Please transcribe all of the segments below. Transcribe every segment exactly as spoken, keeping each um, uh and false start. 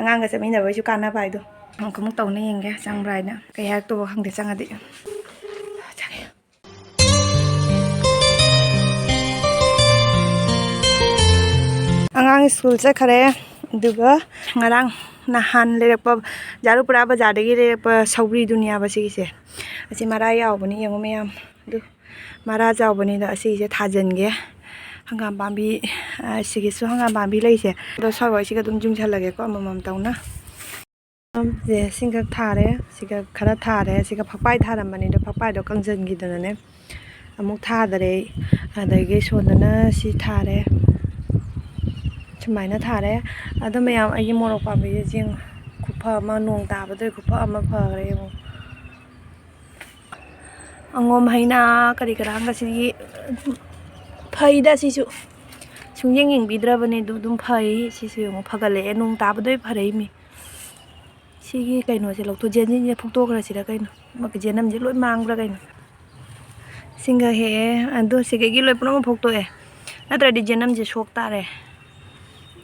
ꯑꯉꯥꯡꯒ ꯆꯠꯃꯤꯟꯅꯕꯒꯤꯁꯨ ꯀꯥꯟꯅꯕ ꯍꯥꯏꯗꯣ꯫ ꯑꯃꯨꯛ ꯑꯃꯨꯛ ꯇꯧꯅ ꯌꯦꯡꯒꯦ, ꯆꯪꯕ꯭ꯔꯥ ꯍꯥꯏꯅ꯫ ꯀꯩ ꯍꯥꯏꯔꯛꯇꯧꯕ ꯈꯪꯗꯦ, ꯆꯪꯉꯗꯤ꯫ ꯆꯪꯉꯦ꯫ ꯑꯉꯥꯡ ꯁ꯭ꯀꯨꯜ ꯆꯠꯈꯔꯦ꯫ ꯑꯗꯨꯒ ꯉꯔꯥꯡ ꯅꯍꯥꯟ ꯂꯩꯔꯛꯄ, ꯖꯥꯔꯨꯄꯨꯔꯥ ꯕꯖꯥꯔꯗꯒꯤ ꯂꯩꯔꯛꯄ ꯁꯧꯒ꯭ꯔꯤꯗꯨꯅꯦꯕ ꯁꯤꯒꯤꯁꯦ꯫ ꯑꯁꯤ ꯃꯔꯥ ꯌꯥꯎꯕꯅꯤ, ꯌꯦꯡꯉꯨ ꯃꯌꯥꯝ꯫ ꯑꯗꯨ ꯃꯔꯥ ꯆꯥꯎꯕꯅꯤꯗ꯫ ꯑꯁꯤꯒꯤꯁꯦ ꯊꯥꯖꯤꯟꯒꯦ꯫ ꯍꯪꯒꯥꯝ ꯄꯥꯝꯕꯤ, ꯑ, ꯁꯤꯒꯤꯁꯨ ꯍꯪꯒꯥꯝ ꯄꯥꯝꯕꯤ ꯂꯩꯁꯦ꯫ ꯑꯗꯣ ꯁ꯭ꯋꯥꯏꯋꯥꯏꯁꯤꯒ ꯑꯗꯨꯝ ꯌꯨꯡꯁꯜꯂꯒꯦꯀꯣ, ꯑꯃꯃꯝ ꯇꯧꯅ꯫ ꯁꯦ ꯁꯤꯡꯒꯛ ꯊꯥꯔꯦ, ꯁꯤꯒ ꯈꯔ ꯊꯥꯔꯦ, ꯁꯤꯒ ꯐꯛꯄꯥꯏ ꯊꯥꯔꯝꯕꯅꯤꯗꯣ, ꯐꯛꯄꯥꯏꯗꯣ ꯀꯪꯁꯤꯟꯈꯤꯗꯅꯅꯦ ꯑꯃꯨꯛ ꯊꯥꯗꯔꯦ ꯑꯩ꯫ ꯑꯗꯒꯤ ꯁꯣꯝꯗꯅ ꯁꯤ ꯊꯥꯔꯦ, ꯁꯨꯃꯥꯏꯅ ꯊꯥꯔꯦ꯫ ꯑꯗꯣ ꯃꯌꯥꯝ, ꯑꯩꯒꯤ ꯃꯣꯔꯣꯛ ꯄꯥꯝꯕꯤꯁꯦ ꯌꯦꯡꯉꯨ, ꯈꯨꯐ ꯑꯃ, ꯅꯣꯡ ꯇꯥꯕꯗꯨꯒꯤ ꯈꯨꯐ ꯑꯃ ꯐꯈ꯭ꯔꯦ ꯌꯦꯡꯉꯨ꯫ ꯑꯉꯣꯝ ꯍꯩꯅꯥ ꯀꯔꯤ ꯀꯔꯥꯒꯁꯤꯗꯤ ꯐꯩꯗ ꯁꯤꯁꯨ꯫ ꯁꯨꯡꯌꯦꯡ ꯌꯦꯡꯕꯤꯗ꯭ꯔꯕꯅꯦ, ꯑꯗꯨ ꯑꯗꯨꯝ ꯐꯩ꯫ ꯁꯤꯁꯨ ꯌꯦꯡꯉꯨ, ꯐꯒꯠꯂꯛꯑꯦ, ꯅꯣꯡ ꯇꯥꯕꯗꯩ ꯐꯔꯛꯏꯃꯤ꯫ ꯁꯤꯒꯤ ꯀꯩꯅꯣꯁꯦ ꯂꯧꯊꯣꯛ, ꯖꯦꯟꯖꯤꯟꯁꯦ ꯐꯨꯛꯇꯣꯛꯈ꯭ꯔꯁꯤꯔ ꯀꯩꯅꯣ? ꯃꯥꯒꯤ ꯖꯦꯅꯝꯁꯦ ꯂꯣꯏ ꯃꯥꯡꯕ꯭ꯔꯥ ꯀꯩꯅꯣ? ꯁꯤꯡꯒ ꯍꯦꯛꯑꯦ, ꯑꯗꯣ ꯁꯤꯒꯩꯒꯤ ꯂꯣꯏ ꯄꯨꯝꯅꯃꯛ ꯐꯨꯛꯇꯣꯛꯑꯦ꯫ ꯅꯠꯇ꯭ꯔꯗꯤ ꯖꯦꯅꯝꯁꯦ ꯁꯣꯛ ꯇꯥꯔꯦ꯫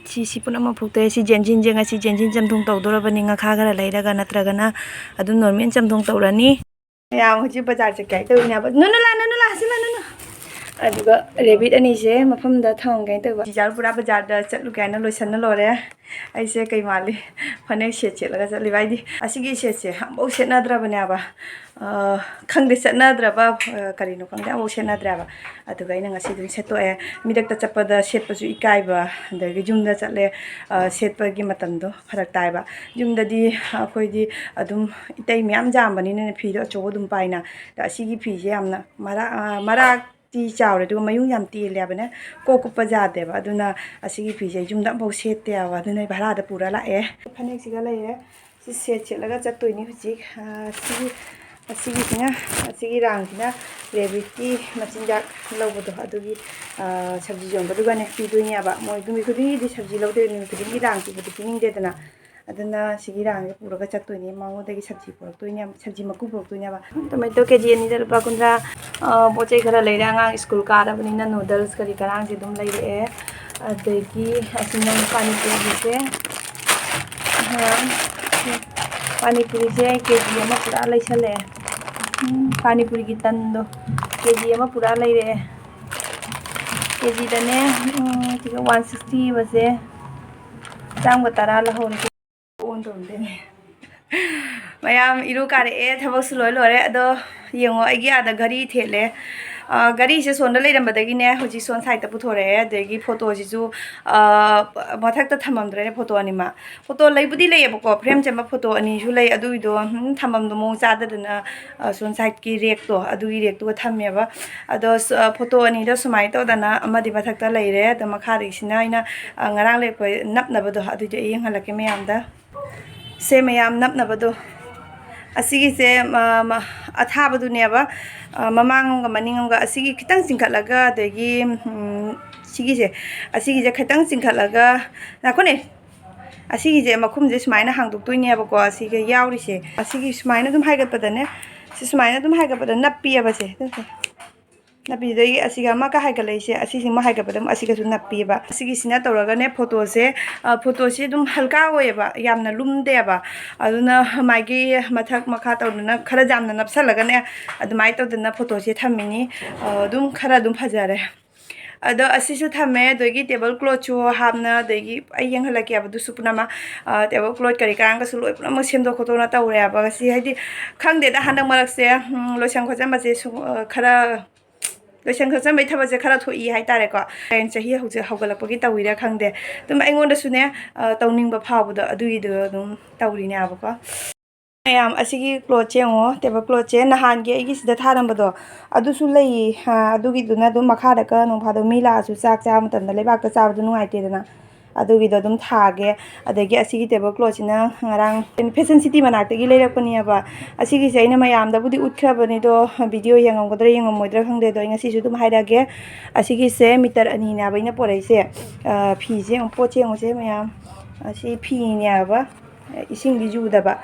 ꯁꯤ, ꯁꯤ ꯄꯨꯝꯅꯃꯛ ꯐꯨꯛꯇꯣꯛꯑꯦ꯫ ꯁꯤ ꯖꯦꯟꯖꯤꯟꯁꯦ ꯉꯁꯤ ꯖꯦꯟꯖꯤꯟ ꯆꯝꯊꯣꯡ ꯇꯧꯗꯣꯔꯕꯅꯤ, ꯉꯥꯈꯥ ꯈꯔ ꯂꯩꯔꯒ, ꯅꯠꯇ꯭ꯔꯒꯅ ꯑꯗꯨꯝ ꯅꯣꯔꯃꯦꯜ ꯆꯝꯊꯣꯡ ꯇꯧꯔꯅꯤ꯫ ꯃꯌꯥꯝ ꯍꯧꯖꯤꯛ ꯕꯖꯥꯔ ꯆꯠꯀꯦ ꯍꯥꯏ ꯇꯧꯔꯤꯅꯦꯕ꯫ ꯅꯨꯅꯨ ꯂꯥ, ꯅꯨꯅꯨ ꯂꯥ, ꯍꯧꯖꯤꯛ ꯂꯥ, ꯅꯨꯅꯨ꯫ ꯑꯗꯨꯒ ꯔꯦꯕꯤꯠ ꯑꯅꯤꯁꯦ ꯃꯐꯝꯗ ꯊꯝꯒꯦ ꯍꯥꯏꯅ ꯇꯧꯕ꯫ ꯆꯤꯆꯥꯔ ꯄꯨꯔꯥ ꯕꯖꯥꯔꯗ ꯆꯠꯂꯨꯒꯦ ꯍꯥꯏꯅ ꯂꯣꯏꯁꯟꯅ ꯂꯣꯏꯔꯦ꯫ ꯑꯩꯁꯦ ꯀꯩ ꯃꯥꯜꯂꯤ? ꯐꯅꯦꯛ ꯁꯦꯠ ꯁꯦꯠꯂꯒ ꯆꯠꯂꯤꯕ꯫ ꯍꯥꯏꯗꯤ ꯑꯁꯤꯒꯤ ꯁꯦꯠꯁꯦ ꯑꯃꯐꯥꯎ ꯁꯦꯠꯅꯗ꯭ꯔꯕꯅꯦꯕ꯫ ꯑ, ꯈꯪꯗꯦ, ꯆꯠꯅꯗ꯭ꯔꯕ, ꯑ, ꯀꯔꯤꯅꯣ ꯈꯪꯗꯦ, ꯑꯃꯐꯥꯎ ꯁꯦꯠꯅꯗ꯭ꯔꯦꯕ꯫ ꯑꯗꯨꯒ ꯑꯩꯅ ꯉꯁꯤ ꯑꯗꯨꯝ ꯁꯦꯠꯇꯣꯛꯑꯦ꯫ ꯃꯤꯔꯛꯇ ꯆꯠꯄꯗ ꯁꯦꯠꯄꯁꯨ ꯏꯀꯥꯏꯕ, ꯑꯗꯒꯤ ꯌꯨꯝꯗ ꯆꯠꯂꯦ, ꯑ, ꯁꯦꯠꯄꯒꯤ ꯃꯇꯝꯗꯣ ꯐꯔꯛ ꯇꯥꯏꯕ꯫ ꯌꯨꯝꯗꯗꯤ ꯑꯩꯈꯣꯏꯗꯤ ꯑꯗꯨꯝ ꯏꯇꯩ ꯃꯌꯥꯝ ꯌꯥꯝꯕꯅꯤꯅꯅꯦ, ꯐꯤꯗꯣ ꯑꯆꯧꯕ ꯑꯗꯨꯝ ꯄꯥꯏꯅ꯫ ꯑꯗ ꯑꯁꯤꯒꯤ ꯐꯤꯁꯦ ꯌꯥꯝꯅ ꯃꯔꯥ-, ꯑ, ꯃꯔꯥꯛꯇꯤ ꯆꯥꯎꯔꯦ, ꯑꯗꯨꯒ ꯃꯌꯨꯡ ꯌꯥꯝ ꯇꯦꯜꯂꯦ ꯍꯥꯏꯕꯅꯦ, ꯀꯣꯛ ꯀꯨꯞꯄ ꯌꯥꯗꯦꯕ꯫ ꯑꯗꯨꯅ ꯑꯁꯤꯒꯤ ꯐꯤꯁꯦ ꯌꯨꯝꯗ ꯑꯃꯐꯥꯎ ꯁꯦꯠꯇꯦ ꯍꯥꯏꯕ, ꯑꯗꯨꯅ ꯑꯩ ꯚꯔꯥꯗ ꯄꯨꯔ ꯂꯥꯛꯑꯦ꯫ ꯐꯅꯦꯛꯁꯤꯒ ꯂꯩꯔꯦ꯫ ꯁꯤ ꯁꯦꯠ ꯁꯦꯠꯂꯒ ꯆꯠꯇꯣꯏꯅꯤ ꯍꯧꯖꯤꯛ꯫ ꯑ, ꯁꯤꯒꯤ, ꯑꯁꯤꯒꯤꯁꯤꯅ, ꯑꯁꯤꯒꯤ ꯔꯥꯡꯁꯤꯅ ꯔꯦꯕꯤꯠꯀꯤ ꯃꯆꯤꯟꯖꯥꯛ ꯂꯧꯕꯗꯣ ꯑꯗꯨꯒꯤ, ꯑ, ꯁꯕꯖꯤ ꯌꯣꯟꯕꯗꯨꯒꯅꯦ ꯄꯤꯗꯣꯏꯅꯦꯕ꯫ ꯃꯣꯏ ꯅꯨꯃꯤꯠ ꯈꯨꯗꯤꯡꯒꯤꯗꯤ ꯁꯕꯖꯤ ꯂꯧꯗꯣꯏ, ꯅꯨꯃꯤꯠ ꯈꯨꯗꯤꯡꯒꯤ ꯔꯥꯡ ꯄꯤꯕꯗꯤ ꯄꯤꯅꯤꯡꯗꯦꯗꯅ꯫ ꯑꯗꯨꯅ ꯁꯤꯒꯤ ꯔꯥꯡꯁꯦ ꯄꯨꯔꯒ ꯆꯠꯇꯣꯏꯅꯦ, ꯃꯉꯣꯟꯗꯒꯤ ꯁꯕꯖꯤ ꯄꯨꯔꯛꯇꯣꯏꯅꯦ, ꯁꯕꯖꯤ ꯃꯀꯨ ꯄꯨꯔꯛꯇꯣꯏꯅꯦꯕ꯫ ꯇꯣꯃꯦꯇꯣ ꯀꯦ ꯖꯤ ꯑꯅꯤꯗ ꯂꯨꯄꯥ ꯀꯨꯟꯊ꯭ꯔꯥ꯫ ꯑ, ꯄꯣꯠ ꯆꯩ ꯈꯔ ꯂꯩꯔꯦ꯫ ꯑꯉꯥꯡ ꯁ꯭ꯀꯨꯜ ꯀꯥꯔꯕꯅꯤꯅ ꯅꯨꯗꯜꯁ ꯀꯔꯤ ꯀꯔꯥꯡꯁꯦ ꯑꯗꯨꯝ ꯂꯩꯔꯛꯑꯦ꯫ ꯑꯗꯒꯤ ꯑꯁꯤꯅ ꯄꯥꯅꯤꯄꯨꯔꯤꯁꯦ꯫ ꯄꯥꯅꯤꯄꯨꯔꯤꯁꯦ ꯀꯦ ꯖꯤ ꯑꯃ ꯄꯨꯔꯥ ꯂꯩꯁꯜꯂꯛꯑꯦ꯫ ꯎꯝ, ꯄꯥꯅꯤꯄꯨꯔꯤꯒꯤ ꯇꯟꯗꯣ ꯀꯦ ꯖꯤ ꯑꯃ ꯄꯨꯔꯥ ꯂꯩꯔꯛꯑꯦ꯫ ꯀꯦ ꯖꯤꯗꯅꯦ, ꯎꯝ, ꯁꯤꯒ ꯋꯥꯟ ꯁꯤꯛꯁꯇꯤ ꯑꯃꯁꯦ ꯆꯥꯝꯃꯒ ꯇꯔꯥ ꯂꯧꯍꯧꯔꯦ꯫ ꯑꯣꯟ ꯇꯧꯔꯝꯗꯣꯏꯅꯦ꯫ ꯃꯌꯥꯝ, ꯏꯔꯨ ꯀꯥꯔꯛꯑꯦ, ꯊꯕꯛꯁꯨ ꯂꯣꯏ ꯂꯣꯏꯔꯦ꯫ ꯑꯗꯣ ꯌꯦꯡꯉꯣ, ꯑꯩꯒꯤ ꯑꯥꯗ ꯘꯔꯤ ꯊꯦꯠꯂꯦ꯫ ꯑ, ꯘꯔꯤꯁꯦ ꯁꯣꯝꯗ ꯂꯩꯔꯝꯕꯗꯒꯤꯅꯦ, ꯍꯧꯖꯤꯛ ꯁꯣꯝ ꯁꯥꯏꯗꯠꯇ ꯄꯨꯊꯣꯔꯛꯑꯦ꯫ ꯑꯗꯒꯤ ꯐꯣꯇꯣꯁꯤꯁꯨ, ꯑ, ꯃꯊꯛꯇ ꯊꯝꯃꯝꯗ꯭ꯔꯦꯅꯦ, ꯐꯣꯇꯣ ꯑꯅꯤꯃꯛ꯫ ꯐꯣꯇꯣ ꯂꯩꯕꯨꯗꯤ ꯂꯩꯌꯦꯕꯀꯣ, ꯐ꯭ꯔꯦꯝ ꯆꯟꯕ ꯐꯣꯇꯣ ꯑꯅꯤꯁꯨ ꯂꯩ꯫ ꯑꯗꯨꯒꯤꯗꯣ, ꯎꯝ, ꯊꯝꯐꯝꯗꯣ ꯃꯑꯣꯡ ꯆꯥꯗꯗꯅ, ꯑ, ꯁꯣꯝ ꯁꯥꯏꯗꯀꯤ ꯔꯦꯛꯇꯣ, ꯑꯗꯨꯒꯤ ꯔꯦꯛꯇꯨꯒ ꯊꯝꯃꯦꯕ꯫ ꯑꯗꯣ ꯁ-, ꯑ, ꯐꯣꯇꯣ ꯑꯅꯤꯗꯣ ꯁꯨꯃꯥꯏꯅ ꯇꯧꯗꯅ, ꯑꯃꯗꯤ ꯃꯊꯛꯇ ꯂꯩꯔꯦ꯫ ꯑꯗꯣ ꯃꯈꯥꯗꯒꯤꯁꯤꯅ ꯑꯩꯅ, ꯑ, ꯉꯔꯥꯡ ꯂꯩꯔꯛꯄ ꯅꯞꯅꯕꯗꯣ, ꯑꯗꯨꯏꯗꯣ ꯑꯩ ꯌꯦꯡꯍꯜꯂꯛꯀꯦ ꯃꯌꯥꯝꯗ꯫ ꯁꯦ ꯃꯌꯥꯝ, ꯅꯞꯅꯕꯗꯣ꯫ ꯑꯁꯤꯒꯤꯁꯦ, ꯃ-, ꯃ-, ꯑꯊꯥꯕꯗꯨꯅꯦꯕ꯫ ꯑ, ꯃꯃꯥꯡꯂꯣꯝꯒ ꯃꯅꯤꯡꯂꯣꯝꯒ ꯑꯁꯤꯒꯤ ꯈꯤꯇꯪ ꯆꯤꯡꯈꯠꯂꯒ, ꯑꯗꯒꯤ, ꯎꯝ, ꯁꯤꯒꯤꯁꯦ, ꯑꯁꯤꯒꯤꯁꯦ ꯈꯤꯇꯪ ꯆꯤꯡꯈꯠꯂꯒ, ꯉꯥꯏꯈꯣꯅꯦ꯫ ꯑꯁꯤꯒꯤꯁꯦ ꯃꯈꯨꯝꯁꯦ ꯁꯨꯃꯥꯏꯅ ꯍꯥꯡꯗꯣꯛꯇꯣꯏꯅꯦꯕꯀꯣ, ꯑꯁꯤꯒ ꯌꯥꯎꯔꯤꯁꯦ꯫ ꯑꯁꯤꯒꯤ ꯁꯨꯃꯥꯏꯅ ꯑꯗꯨꯝ ꯍꯥꯏꯒꯠꯄꯗꯅꯦ, ꯁꯤ ꯁꯨꯃꯥꯏꯅ ꯑꯗꯨꯝ ꯍꯥꯏꯒꯠꯄꯗ ꯅꯞꯄꯤꯑꯕ ꯁꯦ꯫ ꯅꯞꯄꯤꯗꯒꯤ ꯑꯁꯤꯒ ꯑꯃꯒ ꯍꯥꯏꯒꯠꯂꯛꯏꯁꯦ, ꯑꯁꯤꯁꯤꯃ ꯍꯥꯏꯒꯠꯄꯗ ꯑꯃꯨꯛ ꯑꯁꯤꯒꯁꯨ ꯅꯞꯄꯤꯑꯕ꯫ ꯑꯁꯤꯒꯤꯁꯤꯅ ꯇꯧꯔꯒꯅꯦ, ꯐꯣꯇꯣꯁꯦ, ꯑ, ꯐꯣꯇꯣꯁꯦ ꯑꯗꯨꯝ ꯍꯜꯀꯥ ꯑꯣꯏꯌꯦꯕ, ꯌꯥꯝꯅ ꯂꯨꯝꯗꯦꯕ꯫ ꯑꯗꯨꯅ ꯃꯥꯒꯤ ꯃꯊꯛ ꯃꯈꯥ ꯇꯧꯗꯅ ꯈꯔ ꯌꯥꯝꯅ ꯅꯞꯁꯜꯂꯒꯅꯦ, ꯑꯗꯨꯃꯥꯏꯅ ꯇꯧꯗꯅ ꯐꯣꯇꯣꯁꯦ ꯊꯝꯃꯤꯅꯤ꯫ ꯑ, ꯑꯗꯨꯝ ꯈꯔ ꯑꯗꯨꯝ ꯐꯖꯔꯦ꯫ ꯑꯗꯣ ꯑꯁꯤꯁꯨ ꯊꯝꯃꯦ, ꯑꯗꯒꯤ ꯇꯦꯕꯜ ꯀ꯭ꯂꯣꯠꯁꯨ ꯍꯥꯞꯅ, ꯑꯗꯒꯤ ꯑꯩ ꯌꯦꯡꯍꯜꯂꯛꯀꯦꯕ ꯑꯗꯨꯁꯨ ꯄꯨꯝꯅꯃꯛ꯫ ꯑ, ꯇꯦꯕꯜ ꯀ꯭ꯂꯣꯠ ꯀꯔꯤ ꯀꯔꯥꯡꯒꯁꯨ ꯂꯣꯏ ꯄꯨꯝꯅꯃꯛ ꯁꯦꯝꯗꯣꯛ ꯈꯣꯠꯇꯣꯛꯅ ꯇꯧꯔꯦꯕ꯫ ꯉꯁꯤ ꯍꯥꯏꯗꯤ ꯈꯪꯗꯦꯗ, ꯍꯟꯗꯛ ꯃꯔꯛꯁꯦ, ꯎꯝ, ꯂꯣꯏꯁꯟ ꯈꯣꯠꯆꯟꯕꯁꯦ ꯁꯨ-, ꯑ, ꯈꯔ ꯂꯣꯏꯁꯟ ꯈꯣꯠꯆꯟꯕꯩ ꯊꯕꯛꯁꯦ ꯈꯔ ꯊꯣꯛꯏ ꯍꯥꯏꯇꯥꯔꯦꯀꯣ꯫ ꯍꯌꯦꯡ ꯆꯍꯤ ꯍꯧꯖꯤꯛ ꯍꯧꯒꯠꯂꯛꯄꯒꯤ ꯇꯧꯔꯤꯔꯥ ꯈꯪꯗꯦ꯫ ꯑꯗꯨꯝ ꯑꯩꯉꯣꯟꯗꯁꯨꯅꯦ, ꯑ, ꯇꯧꯅꯤꯡꯕ ꯐꯥꯎꯕꯗꯣ ꯑꯗꯨꯒꯤꯗꯣ ꯑꯗꯨꯝ ꯇꯧꯔꯤꯅꯦꯕꯀꯣ꯫ ꯃꯌꯥꯝ, ꯑꯁꯤꯒꯤ ꯀ꯭ꯂꯣꯠꯁꯦ ꯌꯦꯡꯉꯣ, ꯇꯦꯕꯜ ꯀ꯭ꯂꯣꯠꯁꯦ ꯅꯍꯥꯟꯒꯤ ꯑꯩꯒꯤ ꯁꯤꯗ ꯊꯥꯔꯝꯕꯗꯣ ꯑꯗꯨꯁꯨ ꯂꯩꯌꯦ꯫ ꯑ, ꯑꯗꯨꯒꯤꯗꯨꯅ ꯑꯗꯨꯝ ꯃꯈꯥꯗꯒ ꯅꯣꯡ ꯐꯥꯗꯣꯛ ꯃꯤ ꯂꯥꯛꯑꯁꯨ ꯆꯥꯛ ꯆꯥꯕ ꯃꯇꯝꯗ ꯂꯩꯕꯥꯛꯇ ꯆꯥꯕꯗꯣ ꯅꯨꯡꯉꯥꯏꯇꯦꯗꯅ, ꯑꯗꯨꯒꯤꯗꯣ ꯑꯗꯨꯝ ꯊꯥꯒꯦ꯫ ꯑꯗꯒꯤ ꯑꯁꯤꯒꯤ ꯇꯦꯕꯜ ꯀ꯭ꯂꯣꯠꯁꯤꯅ ꯉꯔꯥꯡ ꯐꯦꯁꯟ ꯁꯤꯇꯤ ꯃꯅꯥꯛꯇꯒꯤ ꯂꯩꯔꯛꯄꯅꯦꯕ꯫ ꯑꯁꯤꯒꯤꯁꯦ ꯑꯩꯅ ꯃꯌꯥꯝꯗꯕꯨꯗꯤ ꯎꯠꯈ꯭ꯔꯕꯅꯦ, ꯑꯗꯣ ꯚꯤꯗꯤꯑꯣ ꯌꯦꯡꯉꯝꯒꯗ꯭ꯔꯥ ꯌꯦꯡꯉꯝꯃꯣꯏꯗ꯭ꯔꯥ ꯈꯪꯗꯦ, ꯑꯗꯣ ꯑꯩ ꯉꯁꯤꯁꯨ ꯑꯗꯨꯝ ꯍꯥꯏꯔꯛꯑꯒꯦ꯫ ꯑꯁꯤꯒꯤꯁꯦ ꯃꯤꯇꯔ ꯑꯅꯤꯅꯦꯕ ꯑꯩꯅ ꯄꯣꯔꯛꯏꯁꯦ꯫ ꯑ, ꯐꯤꯁꯦ ꯌꯦꯡꯉꯨ, ꯄꯣꯠꯁꯦ ꯌꯦꯡꯉꯨꯁꯦ ꯃꯌꯥꯝ꯫ ꯑꯁꯤ ꯐꯤꯅꯦꯕ, ꯏꯁꯤꯡꯗꯤ ꯌꯨꯗꯕ꯫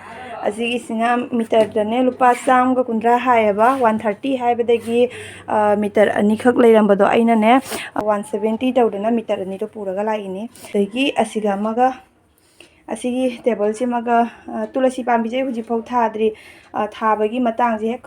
ꯑꯁꯤꯒꯤꯁꯤꯅ ꯃꯤꯇꯔꯗꯅꯦ ꯂꯨꯄꯥ ꯆꯥꯝꯃꯒ ꯀꯨꯟꯊ꯭ꯔꯥ ꯍꯥꯏꯌꯦꯕ꯫ ꯋꯥꯟ ꯊꯥꯔꯇꯤ ꯍꯥꯏꯕꯗꯒꯤ, ꯑ, ꯃꯤꯇꯔ ꯑꯅꯤꯈꯛ ꯂꯩꯔꯝꯕꯗꯣ ꯑꯩꯅꯅꯦ, ꯋꯥꯟ ꯁꯚꯦꯟꯇꯤ ꯇꯧꯗꯅ ꯃꯤꯇꯔ ꯑꯅꯤꯗꯣ ꯄꯨꯔꯒ ꯂꯥꯛꯏꯅꯤ꯫ ꯑꯗꯒꯤ ꯑꯁꯤꯒ ꯑꯃꯒ, ꯑꯁꯤꯒꯤ ꯇꯦꯕꯜꯁꯤꯃꯒ, ꯑ, ꯇꯨꯂꯁꯤ ꯄꯥꯝꯕꯤꯁꯦ ꯑꯩ ꯍꯧꯖꯤꯛꯐꯥꯎ ꯊꯥꯗ꯭ꯔꯤ꯫ ꯑ, ꯊꯥꯕꯒꯤ ꯃꯇꯥꯡꯁꯦ ꯍꯦꯛ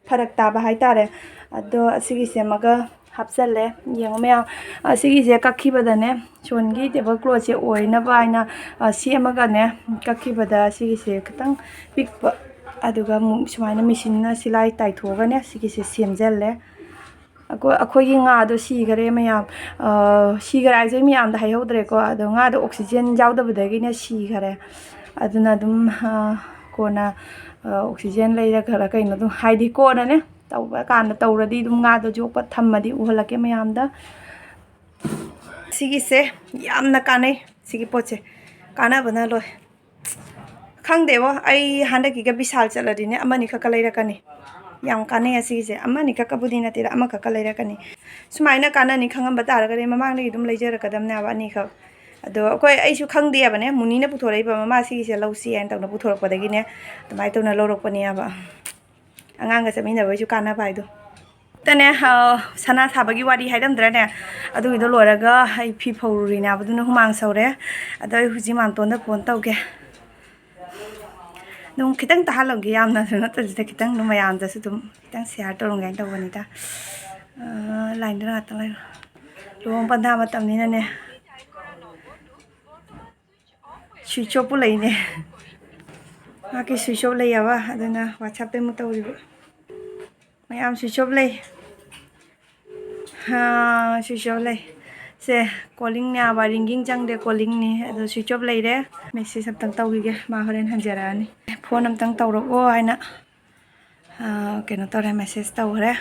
ꯐꯔꯛ ꯇꯥꯕ ꯍꯥꯏꯇꯥꯔꯦ꯫ ꯑꯗꯣ ꯑꯁꯤꯒꯤꯁꯦ ꯑꯃꯒ ꯍꯥꯞꯆꯜꯂꯦ꯫ ꯌꯦꯡꯉꯣ ꯃꯌꯥꯝ, ꯑꯁꯤꯒꯤꯁꯦ ꯀꯛꯈꯤꯕꯗꯅꯦ, ꯁꯣꯟꯒꯤ ꯇꯦꯕꯜ ꯀ꯭ꯂꯣꯠꯁꯦ ꯑꯣꯏꯅꯕ ꯍꯥꯏꯅ, ꯑ, ꯁꯦꯝꯃꯒꯅꯦ, ꯀꯛꯈꯤꯕꯗ ꯑꯁꯤꯒꯤꯁꯦ ꯈꯤꯇꯪ ꯄꯤꯛꯄ, ꯑꯗꯨꯒ ꯑꯃꯨꯛ ꯁꯨꯃꯥꯏꯅ ꯃꯦꯆꯤꯟꯅ ꯁꯤꯂꯥꯏ ꯇꯥꯏꯊꯣꯛꯑꯒꯅꯦ ꯁꯤꯒꯤꯁꯦ ꯁꯦꯝꯖꯜꯂꯦ꯫ ꯑꯩꯈꯣꯏ, ꯑꯩꯈꯣꯏꯒꯤ ꯉꯥꯗꯣ ꯁꯤꯈꯔꯦ ꯃꯌꯥꯝ꯫ ꯑ, ꯁꯤꯈꯔꯦ ꯍꯥꯏꯁꯦ ꯃꯌꯥꯝꯗ ꯍꯥꯏꯍꯧꯗ꯭ꯔꯦꯀꯣ꯫ ꯑꯗꯣ ꯉꯥꯗꯣ oxygen ꯌꯥꯎꯗꯕꯗꯒꯤꯅꯦ ꯁꯤꯈꯔꯦ꯫ ꯑꯗꯨꯅ ꯑꯗꯨꯝ, ꯑ, ꯀꯣꯟꯅ, ꯑ, oxygen ꯂꯩꯔꯒꯔ ꯀꯩꯅꯣ ꯑꯗꯨꯝ, ꯍꯥꯏꯗꯤ ꯀꯣꯟꯅꯅꯦ ꯇꯧꯕ ꯀꯥꯟꯗ ꯇꯧꯔꯗꯤ ꯑꯗꯨꯝ ꯉꯥꯗꯣ ꯌꯣꯛꯄ ꯊꯝꯃꯗꯤ ꯎꯍꯜꯂꯛꯀꯦ ꯃꯌꯥꯝꯗ꯫ ꯁꯤꯒꯤꯁꯦ ꯌꯥꯝꯅ ꯀꯥꯟꯅꯩ꯫ ꯁꯤꯒꯤ ꯄꯣꯠꯁꯦ ꯀꯥꯟꯅꯕꯅ ꯂꯣꯏ꯫ ꯈꯪꯗꯦꯕꯣ, ꯑꯩ ꯍꯟꯗꯛꯀꯤꯒ ꯕꯤꯁꯥꯜ ꯆꯠꯂꯗꯤꯅꯦ ꯑꯃꯅꯤ ꯈꯛꯀ ꯂꯩꯔꯛꯀꯅꯤ꯫ ꯌꯥꯝ ꯀꯥꯟꯅꯩ ꯑꯁꯤꯒꯤꯁꯦ꯫ ꯑꯃꯅꯤ ꯈꯛꯀꯕꯨꯗꯤ ꯅꯠꯇꯦꯗ, ꯑꯃꯈꯛꯀ ꯂꯩꯔꯛꯀꯅꯤ꯫ ꯁꯨꯃꯥꯏꯅ ꯀꯥꯟꯅꯅꯤ ꯈꯪꯉꯝꯕ ꯇꯥꯔꯒꯗꯤ ꯃꯃꯥꯡꯗꯒꯤ ꯑꯗꯨꯝ ꯂꯩꯖꯔꯛꯀꯗꯕꯅꯦꯕ ꯑꯅꯤꯈꯛ꯫ ꯑꯗꯣ ꯑꯩꯈꯣꯏ, ꯑꯩꯁꯨ ꯈꯪꯗꯦꯕꯅꯦ, ꯃꯨꯅꯤꯅ ꯄꯨꯊꯣꯔꯛꯏꯕ, "ꯃꯃꯥ, ꯁꯤꯒꯤꯁꯦ ꯂꯧꯁꯤ" ꯍꯥꯏꯅ ꯇꯧꯅ ꯄꯨꯊꯣꯔꯛꯄꯗꯒꯤꯅꯦ ꯑꯗꯨꯃꯥꯏꯅ ꯇꯧꯅ ꯂꯧꯔꯛꯄꯅꯦꯕ꯫ ꯑꯉꯥꯡꯒ ꯆꯠꯃꯤꯟꯅꯕꯒꯤꯁꯨ ꯀꯥꯟꯅꯕ ꯍꯥꯏꯗꯣ꯫ ꯇꯅꯦ, ꯑ, ꯁꯅꯥ ꯁꯥꯕꯒꯤ ꯋꯥꯔꯤ ꯍꯥꯏꯔꯝꯗ꯭ꯔꯅꯦ? ꯑꯗꯨꯒꯤꯗꯣ ꯂꯣꯏꯔꯒ ꯑꯩ ꯐꯤ ꯐꯧꯔꯨꯔꯤꯅꯦꯕ, ꯑꯗꯨꯅ ꯍꯨꯃꯥꯡ ꯁꯧꯔꯦ꯫ ꯑꯗꯣ ꯑꯩ ꯍꯧꯖꯤꯛ ꯃꯥꯝꯇꯣꯟꯗ ꯐꯣꯟ ꯇꯧꯒꯦ꯫ ꯑꯗꯨꯝ ꯈꯤꯇꯪ ꯇꯥꯍꯜꯂꯝꯒꯦ, ꯌꯥꯝꯅꯁꯨ ꯅꯠꯇꯕꯤꯗ ꯈꯤꯇꯪ ꯑꯗꯨꯝ ꯃꯌꯥꯝꯗꯁꯨ ꯑꯗꯨꯝ ꯈꯤꯇꯪ share ꯇꯧꯔꯝꯒꯦ ꯍꯥꯏꯅ ꯇꯧꯕꯅꯤꯗ꯫ ꯑ, line ꯗ ꯉꯥꯛꯇꯪ ꯂꯩꯔꯣ꯫ ꯂꯨꯍꯣꯡ ꯄꯟꯊꯥ ꯃꯇꯝꯅꯤꯅꯅꯦ꯫ Switch off ꯄꯨ ꯂꯩꯅꯦ꯫ ꯃꯥꯒꯤ switch off ꯂꯩꯌꯦꯕ, ꯑꯗꯨꯅ WhatsApp ꯇꯩ ꯑꯃꯨꯛ ꯇꯧꯔꯤꯕ꯫ ꯃꯌꯥꯝ switch off ꯂꯩ꯫ ꯍꯥ, switch off ꯂꯩ꯫ ꯁꯦ, calling ꯅꯦꯕ, ringing ꯆꯪꯗꯦ, calling ꯅꯤ꯫ ꯑꯗꯣ switch off ꯂꯩꯔꯦ꯫ Message ꯑꯝꯇꯪ ꯇꯧꯈꯤꯒꯦ, ꯃꯥ ꯍꯣꯔꯦꯟ ꯍꯟꯖꯔꯛꯑꯅꯤ꯫ Phone ꯑꯝꯇꯪ ꯇꯧꯔꯛꯑꯣ ꯍꯥꯏꯅ꯫ ꯑ, ꯀꯩꯅꯣ ꯇꯧꯔꯦ, message ꯇꯧꯈ꯭ꯔꯦ꯫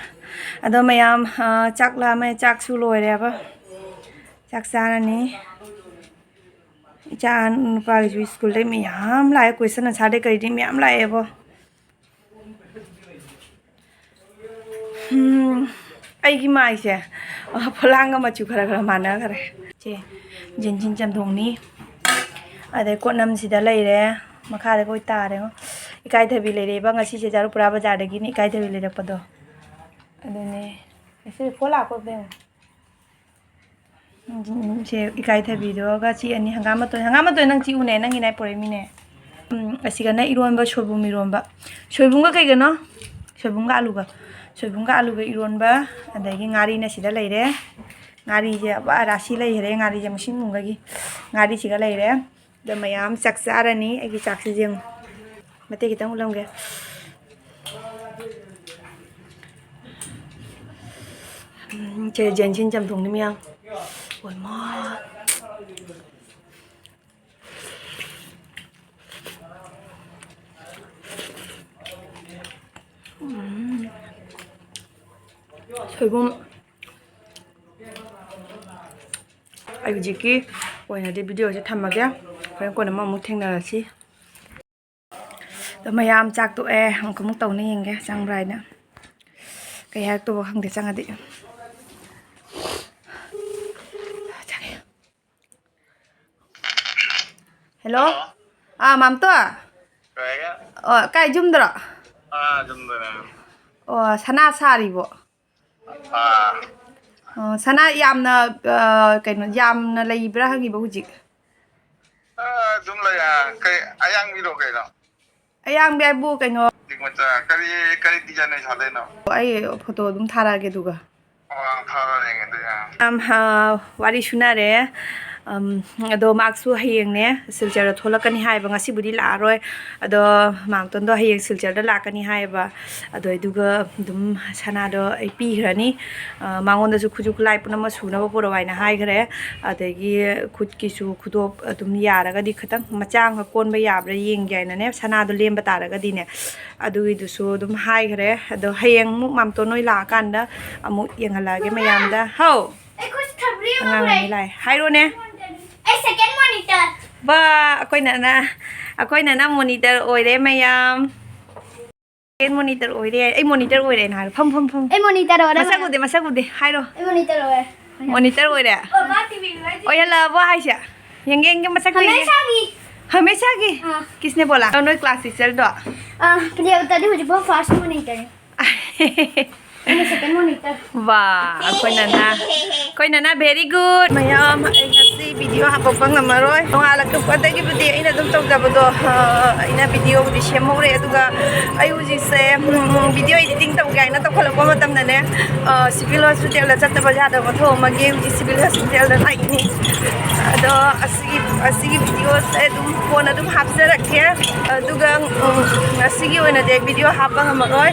ꯑꯗꯣ ꯃꯌꯥꯝ, ꯑ, ꯆꯥꯛ ꯂꯥꯝꯃꯦ, ꯆꯥꯛꯁꯨ ꯂꯣꯏꯔꯦꯕ꯫ ꯆꯥꯛ ꯆꯥꯔꯅꯤ꯫ ꯏꯆꯥ ꯅꯨꯄꯥꯒꯤꯁꯨ ꯁ꯭ꯀꯨꯜꯗꯩ ꯃꯌꯥꯝ ꯂꯥꯛꯑꯦ, question answer ꯗꯩ ꯀꯩꯗꯩ ꯃꯌꯥꯝ ꯂꯥꯛꯑꯦꯕꯣ꯫ ꯎꯝ, ꯑꯩꯒꯤ ꯃꯥꯏꯁꯦ, ꯑ, ꯐꯣꯂꯥꯡꯒ ꯃꯆꯨ ꯈꯔ ꯈꯔ ꯃꯥꯟꯅꯈ꯭ꯔꯦ꯫ ꯁꯦ, ꯖꯦꯟꯁꯤꯟ ꯆꯝꯊꯣꯡꯅꯤ꯫ ꯑꯗꯩ ꯀꯣꯠꯅꯝꯁꯤꯗ ꯂꯩꯔꯦ, ꯃꯈꯥꯗ ꯂꯣꯏ ꯇꯥꯔꯦꯉꯣ꯫ ꯏꯀꯥꯏꯊꯕꯤ ꯂꯩꯔꯛꯑꯦꯕ ꯉꯁꯤꯁꯦ, ꯆꯥꯔꯨꯄꯨꯔꯥ ꯕꯖꯥꯔꯗꯒꯤꯅꯦ ꯏꯀꯥꯏꯊꯕꯤ ꯂꯩꯔꯛꯄꯗꯣ꯫ ꯑꯗꯨꯅꯦ, ꯉꯁꯤ ꯐꯣꯟ ꯂꯥꯛꯄꯗꯣ ꯌꯦꯡꯉꯣ꯫ ꯎꯝ, ꯁꯦ ꯏꯀꯥꯏꯊꯕꯤꯗꯨꯒ ꯆꯤꯛꯑꯅꯤ꯫ ꯍꯪꯒꯥꯝ ꯃꯇꯣꯟ, ꯍꯪꯒꯥꯝ ꯃꯇꯣꯟ ꯅꯪ ꯆꯤꯛꯎꯅꯦ, ꯅꯪꯒꯤ ꯅꯥꯏ ꯄꯣꯔꯛꯏꯃꯤꯅꯦ꯫ ꯎꯝ, ꯑꯁꯤꯒꯅ ꯏꯔꯣꯟꯕ, ꯁꯣꯏꯕꯨꯝ ꯏꯔꯣꯟꯕ꯫ ꯁꯣꯏꯕꯨꯝꯒ ꯀꯩꯒꯅꯣ? ꯁꯣꯏꯕꯨꯝꯒ ꯑꯂꯨꯒ꯫ ꯁꯣꯏꯕꯨꯝꯒ ꯑꯂꯨꯒ ꯏꯔꯣꯟꯕ, ꯑꯗꯒꯤ ꯉꯥꯔꯤꯅ ꯁꯤꯗ ꯂꯩꯔꯦ꯫ ꯉꯥꯔꯤꯁꯦ ꯑꯕ ꯔꯥꯁꯤ ꯂꯩꯈ꯭ꯔꯦ, ꯉꯥꯔꯤꯁꯦ ꯃꯁꯤꯡ ꯄꯨꯝꯒꯒꯤ꯫ ꯉꯥꯔꯤꯁꯤꯒ ꯂꯩꯔꯦ꯫ ꯑꯗꯣ ꯃꯌꯥꯝ ꯆꯥꯛ ꯆꯥꯔꯅꯤ꯫ ꯑꯩꯒꯤ ꯆꯥꯛꯁꯤꯁꯦ ꯌꯦꯡꯉꯨ꯫ ꯃꯇꯦꯛ ꯈꯤꯇꯪ ꯎꯠꯂꯝꯒꯦ꯫ ꯎꯝ, ꯁꯦ ꯖꯦꯟꯁꯤꯟ ꯆꯝꯊꯣꯡꯅꯤ ꯃꯌꯥꯝ꯫ ꯑꯣꯏꯃꯥ꯫ ꯎꯝ꯫ ꯁꯣꯏꯕꯨꯝ꯫ ꯑꯩ ꯍꯧꯖꯤꯛꯀꯤ ꯑꯣꯏꯅꯗꯤ ꯚꯤꯗꯤꯑꯣꯁꯦ ꯊꯝꯃꯒꯦ꯫ ꯍꯣꯔꯦꯟ ꯀꯣꯟꯅ ꯑꯃꯃꯨꯛ ꯊꯦꯡꯅꯔꯁꯤ꯫ ꯑꯗꯣ ꯃꯌꯥꯝ ꯆꯥꯛ ꯇꯣꯛꯑꯦ꯫ ꯑꯃꯨꯛ ꯑꯃꯨꯛ ꯇꯧꯅ ꯌꯦꯡꯒꯦ, ꯆꯪꯕ꯭ꯔꯥ ꯍꯥꯏꯅ꯫ ꯀꯩ ꯍꯥꯏꯔꯛꯇꯧꯕ ꯈꯪꯗꯦ, ꯆꯪꯉꯗꯤ꯫ ꯆꯪꯉꯦ꯫ ꯍꯦꯜꯂꯣ꯫ ꯍꯜꯂꯣ꯫ ꯑꯥ, ꯃꯥꯝꯇꯣ꯫ ꯀꯩ ꯍꯥꯏꯒꯦ? ꯑꯣ, ꯀꯥꯏ, ꯌꯨꯝꯗꯔꯣ? ꯑꯥ, ꯌꯨꯝꯗꯅꯦ꯫ ꯑꯣ, ꯁꯅꯥ ꯁꯥꯔꯤꯕꯣ? ꯑꯥ꯫ ꯑꯣ, ꯁꯅꯥ ꯌꯥꯝꯅ, ꯑ, ꯀꯩꯅꯣ, ꯌꯥꯝꯅ ꯂꯩꯕ꯭ꯔꯥ ꯍꯪꯉꯤꯕ ꯍꯧꯖꯤꯛ? ꯑꯥ, ꯑꯗꯨꯝ ꯂꯩ꯫ ꯑꯥ, ꯀꯩ, ꯑꯌꯥꯡꯕꯤꯔꯣ ꯀꯩꯅꯣ? ꯑꯌꯥꯡꯕꯤ ꯍꯥꯏꯕꯨ ꯀꯩꯅꯣ? ꯐꯤꯖꯤꯛ ꯃꯆꯥ꯫ ꯀꯔꯤ, ꯀꯔꯤ design ꯑꯣꯏ ꯁꯥꯗꯣꯏꯅꯣ? ꯑꯩ ꯐꯣꯇꯣ ꯑꯗꯨꯝ ꯊꯥꯔꯛꯑꯒꯦ ꯑꯗꯨꯒ꯫ ꯑꯣ, ꯊꯥꯔꯛꯑꯣ ꯌꯦꯡꯒꯦ ꯑꯗꯨꯗꯤ, ꯑꯥ꯫ ꯌꯥꯝ, ꯑ, ꯋꯥꯔꯤ ꯁꯨꯅꯔꯦ꯫ ꯑꯝ, ꯑꯗꯣ ꯃꯥꯁꯨ ꯍꯌꯦꯡꯅꯦ ꯁꯤꯜꯆꯔꯗ ꯊꯣꯛꯂꯛꯀꯅꯤ ꯍꯥꯏꯕ, ꯉꯁꯤꯕꯨꯗꯤ ꯂꯥꯛꯑꯔꯣꯏ꯫ ꯑꯗꯣ ꯃꯥꯝꯇꯣꯟꯗꯣ ꯍꯌꯦꯡ ꯁꯤꯜꯆꯔꯗ ꯂꯥꯛꯀꯅꯤ ꯍꯥꯏꯌꯦꯕ꯫ ꯑꯗꯣ ꯑꯗꯨꯒ ꯑꯗꯨꯝ ꯁꯅꯥꯗꯣ ꯑꯩ ꯄꯤꯈ꯭ꯔꯅꯤ꯫ ꯑ, ꯃꯉꯣꯟꯗꯁꯨ ꯈꯨꯠꯁꯨ ꯈꯨꯠꯂꯥꯏ ꯄꯨꯝꯅꯃꯛ ꯁꯨꯅꯕ ꯄꯨꯔꯛꯑꯣ ꯍꯥꯏꯅ ꯍꯥꯏꯈ꯭ꯔꯦ꯫ ꯑꯗꯒꯤ ꯈꯨꯠꯀꯤꯁꯨ ꯈꯨꯗꯣꯞ ꯑꯗꯨꯝ ꯌꯥꯔꯒꯗꯤ ꯈꯤꯇꯪ ꯃꯆꯥ ꯑꯃꯈꯛ ꯀꯣꯟꯕ ꯌꯥꯕ꯭ꯔꯥ ꯌꯦꯡꯒꯦ ꯍꯥꯏꯅꯅꯦ, ꯁꯅꯥꯗꯣ ꯂꯦꯝꯕ ꯇꯥꯔꯒꯗꯤꯅꯦ꯫ ꯑꯗꯨꯒꯤꯗꯨꯁꯨ ꯑꯗꯨꯝ ꯍꯥꯏꯈ꯭ꯔꯦ꯫ ꯑꯗꯣ ꯍꯌꯦꯡ ꯑꯃꯨꯛ ꯃꯥꯝꯇꯣꯟ ꯅꯣꯏ ꯂꯥꯛꯑꯀꯥꯟꯗ ꯑꯃꯨꯛ ꯌꯦꯡꯍꯜꯂꯛꯑꯒꯦ ꯃꯌꯥꯝꯗ꯫ ꯍꯧ! ꯑꯩ ꯈꯨꯠ ꯁꯝꯕ꯭ꯔꯤ ꯑꯃ ꯑꯉꯥꯡ ꯂꯩ꯫ ꯑꯅꯤ ꯂꯥꯛꯑꯦ꯫ ꯍꯥꯏꯔꯣꯅꯦ꯫ ꯑꯩ second monitor꯫ ꯕꯥ, ꯑꯩꯈꯣꯏ ꯅꯅ, ꯑꯩꯈꯣꯏ ꯅꯅ monitor ꯑꯣꯏꯔꯦ ꯃꯌꯥꯝ꯫ Second monitor ꯑꯣꯏꯔꯦ꯫ ꯑꯩ monitor ꯑꯣꯏꯔꯦꯅ ꯍꯥꯏꯔꯣ꯫ ꯐꯝ, ꯐꯝ, ꯐꯝ꯫ ꯑꯩ monitor ꯑꯣꯏꯔꯦ꯫ ꯃꯁꯛ ꯎꯗꯦ, ꯃꯁꯛ ꯎꯗꯦ꯫ ꯍꯥꯏꯔꯣ꯫ ꯑꯩ monitor ꯑꯣꯏꯔꯦ꯫ Monitor ꯑꯣꯏꯔꯦ? ꯑꯣ, ꯃꯥ TV ꯅꯨꯡꯉꯥꯏꯇꯦ꯫ ꯑꯣꯏꯍꯜꯂꯛꯑꯕꯣ ꯍꯥꯏꯁꯦ? ꯌꯦꯡꯒꯦ, ꯌꯦꯡꯒꯦ, ꯃꯁꯛꯇꯣ ꯌꯦꯡꯒꯦ꯫ ꯍꯃꯦꯁꯥꯒꯤ꯫ ꯍꯃꯦꯁꯥꯒꯤ? ꯑꯥ꯫ ꯀꯤꯁꯅꯦ ꯕꯣꯂꯥ? ꯑꯣ, ꯅꯣꯏ class teacherꯗꯣ? ꯑꯥ, ꯄ꯭ꯔꯤꯌꯥ ꯎꯇꯥꯗꯤ ꯍꯧꯖꯤꯛꯐꯥꯎ first monitor꯫ ꯑꯩꯅ second monitor꯫ ꯋꯥ, ꯑꯩꯈꯣꯏꯅ ꯅ-, ꯑꯩꯈꯣꯏꯅꯅ very good꯫ ꯃꯌꯥꯝ, ꯑꯩ ꯉꯁꯤ ꯚꯤꯗꯤꯑꯣ ꯍꯥꯄꯛꯄ ꯉꯝꯃꯔꯣꯏ꯫ ꯅꯣꯡꯉꯥꯜꯂꯛꯄꯗꯒꯤꯕꯨꯗꯤ ꯑꯩꯅ ꯑꯗꯨꯝ ꯇꯧꯖꯕꯗꯣ, ꯑ, ꯑꯩꯅ ꯚꯤꯗꯤꯑꯣꯕꯨꯗꯤ ꯁꯦꯝꯍꯧꯔꯦ꯫ ꯑꯗꯨꯒ ꯑꯩ ꯍꯧꯖꯤꯛꯁꯦ, ꯎꯝ, ꯚꯤꯗꯤꯑꯣ ꯏꯗꯤꯇꯤꯡ ꯇꯧꯒꯦ ꯍꯥꯏꯅ ꯇꯧꯈꯠꯂꯛꯄ ꯃꯇꯝꯗꯅꯦ, ꯑ, ꯁꯤꯚꯤꯜ ꯍꯣꯁꯄꯤꯇꯥꯜꯗ ꯆꯠꯇꯕ ꯌꯥꯗꯕ ꯊꯣꯛꯑꯝꯃꯒꯦ꯫ ꯍꯧꯖꯤꯛ ꯁꯤꯚꯤꯜ ꯍꯣꯁꯄꯤꯇꯥꯜꯗ ꯂꯥꯛꯏꯅꯤ꯫ ꯑꯗꯣ ꯑꯁꯤꯒꯤ, ꯑꯁꯤꯒꯤ ꯚꯤꯗꯤꯑꯣꯁꯦ ꯑꯗꯨꯝ ꯀꯣꯟꯅ ꯑꯗꯨꯝ ꯍꯥꯞꯆꯔꯛꯀꯦ꯫ ꯑꯗꯨꯒ, ꯎꯝ, ꯉꯁꯤꯒꯤ ꯑꯣꯏꯅꯗꯤ ꯑꯩ ꯚꯤꯗꯤꯑꯣ ꯍꯥꯄ ꯉꯝꯃꯔꯣꯏ꯫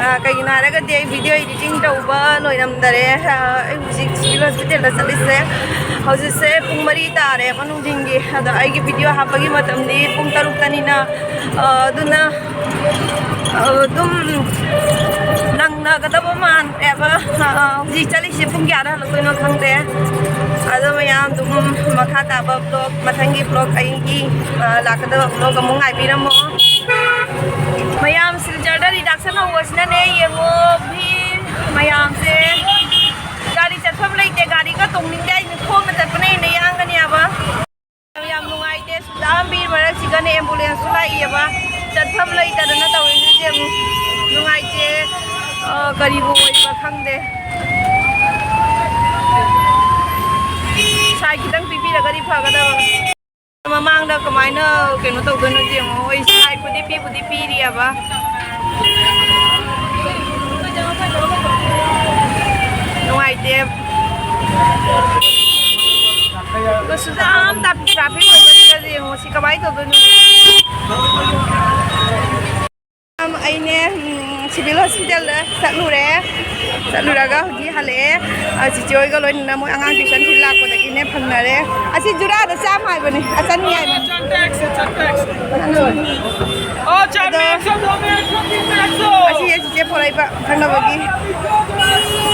ꯑ, ꯀꯩꯒꯤꯅꯣ ꯍꯥꯏꯔꯒꯗꯤ ꯑꯩ ꯚꯤꯗꯤꯑꯣ ꯏꯗꯤꯇꯤꯡ ꯇꯧꯕ ꯂꯣꯏꯔꯝꯗꯔꯦ꯫ ꯑ, ꯑꯩ ꯍꯧꯖꯤꯛ ꯁꯤꯚꯤꯜ ꯍꯣꯁꯄꯤꯇꯥꯜꯗ ꯆꯠꯂꯤꯁꯦ꯫ ꯍꯧꯖꯤꯛꯁꯦ ꯄꯨꯡ ꯃꯔꯤ ꯇꯥꯔꯦꯕ ꯅꯨꯡꯊꯤꯟꯒꯤ꯫ ꯑꯗꯣ ꯑꯩꯒꯤ ꯚꯤꯗꯤꯑꯣ ꯍꯥꯞꯄꯒꯤ ꯃꯇꯝꯗꯤ ꯄꯨꯡ ꯇꯔꯨꯛꯇꯅꯤꯅ, ꯑ, ꯑꯗꯨꯅ, ꯑ, ꯑꯗꯨꯝ ꯅꯪꯅꯒꯗꯕ ꯃꯥꯟꯗ꯭ꯔꯦꯕ꯫ ꯑ, ꯍꯧꯖꯤꯛ ꯆꯠꯂꯤꯁꯦ ꯄꯨꯡ ꯀꯌꯥꯗ ꯍꯜꯂꯛꯇꯣꯏꯅꯣ ꯈꯪꯗꯦ꯫ ꯑꯗꯣ ꯃꯌꯥꯝ ꯑꯗꯨꯝ ꯃꯈꯥ ꯇꯥꯕ ꯕ꯭ꯂꯣꯛ, ꯃꯊꯪꯒꯤ ꯕ꯭ꯂꯣꯛ ꯑꯩꯒꯤ, ꯑ, ꯂꯥꯛꯀꯗꯕ ꯕ꯭ꯂꯣꯛ ꯑꯃꯨꯛ ꯉꯥꯏꯕꯤꯔꯝꯃꯣ꯫ ꯃꯌꯥꯝ ꯁꯤꯜꯆꯔꯗ ꯔꯤꯗꯛꯁꯟ ꯍꯧꯕꯁꯤꯅꯅꯦ, ꯌꯦꯡꯉꯣ ꯚꯤꯔ ꯃꯌꯥꯝꯁꯦ꯫ ꯒꯥꯔꯤ ꯆꯠꯐꯝ ꯂꯩꯇꯦ, ꯒꯥꯔꯤꯒ ꯇꯣꯡꯅꯤꯡꯗꯦ ꯍꯥꯏꯅ ꯈꯣꯡꯅ ꯆꯠꯄꯅ ꯍꯦꯟꯅ ꯌꯥꯡꯒꯅꯤ ꯍꯥꯏꯕ꯫ ꯌꯥꯝ ꯅꯨꯡꯉꯥꯏꯇꯦ, ꯁꯨꯛꯌꯥꯝ ꯚꯤꯔ ꯃꯔꯛꯁꯤꯒꯅꯦ ꯑꯦꯝꯕꯨꯂꯦꯟꯁꯁꯨ ꯂꯥꯛꯏꯑꯕ꯫ ꯆꯠꯐꯝ ꯂꯩꯇꯗꯅ ꯇꯧꯔꯤꯁꯦ ꯌꯦꯡꯉꯨ꯫ ꯅꯨꯡꯉꯥꯏꯇꯦ꯫ ꯑ, ꯀꯔꯤꯕꯨ ꯑꯣꯏꯕ ꯈꯪꯗꯦ꯫ ꯁꯥꯏ ꯈꯤꯇꯪ ꯄꯤꯕꯤꯔꯒꯗꯤ ꯐꯒꯗꯕ꯫ ꯃꯃꯥꯡꯗ ꯀꯃꯥꯏꯅ ꯀꯩꯅꯣ ꯇꯧꯗꯣꯏꯅꯣ ꯌꯦꯡꯉꯣ꯫ ꯍꯣꯏ, ꯁꯥꯏꯕꯨꯗꯤ ꯄꯤꯕꯨꯗꯤ ꯄꯤꯔꯤꯑꯕ꯫ ꯅꯨꯡꯉꯥꯏꯇꯦ꯫ ꯑꯗꯣ ꯁꯤꯗ ꯌꯥꯝ ꯇ꯭ꯔꯥꯐꯤꯛ ꯑꯣꯏꯕꯁꯤꯗꯗꯤ ꯌꯦꯡꯉꯣ, ꯁꯤ ꯀꯃꯥꯏꯅ ꯇꯧꯗꯣꯏꯅꯣ? ꯑꯩꯅꯦ, ꯎꯝ, ꯁꯤꯚꯤꯜ ꯍꯣꯁꯄꯤꯇꯥꯜꯗ ꯆꯠꯂꯨꯔꯦ꯫ ꯆꯠꯂꯨꯔꯒ ꯍꯧꯖꯤꯛ ꯍꯜꯂꯛꯑꯦ꯫ ꯑ, ꯆꯤꯆꯦ ꯍꯣꯏꯒ ꯂꯣꯏꯅꯅ ꯃꯣꯏ ꯑꯉꯥꯡ ꯇ꯭ꯌꯨꯁꯟ ꯊꯤꯟ ꯂꯥꯛꯄꯗꯒꯤꯅꯦ ꯐꯪꯅꯔꯦ꯫ ꯑꯁꯤ ꯖꯨꯔꯥꯗ ꯆꯥꯝꯃ ꯍꯥꯏꯕꯅꯤ, ꯑ, ꯆꯅꯤ ꯍꯥꯏꯕꯅꯤ꯫ ꯑꯣ, ꯑꯗꯣ ꯑꯁꯤ ꯆꯤꯆꯦ ꯄꯣꯔꯛꯏꯕ ꯈꯪꯅꯕꯒꯤ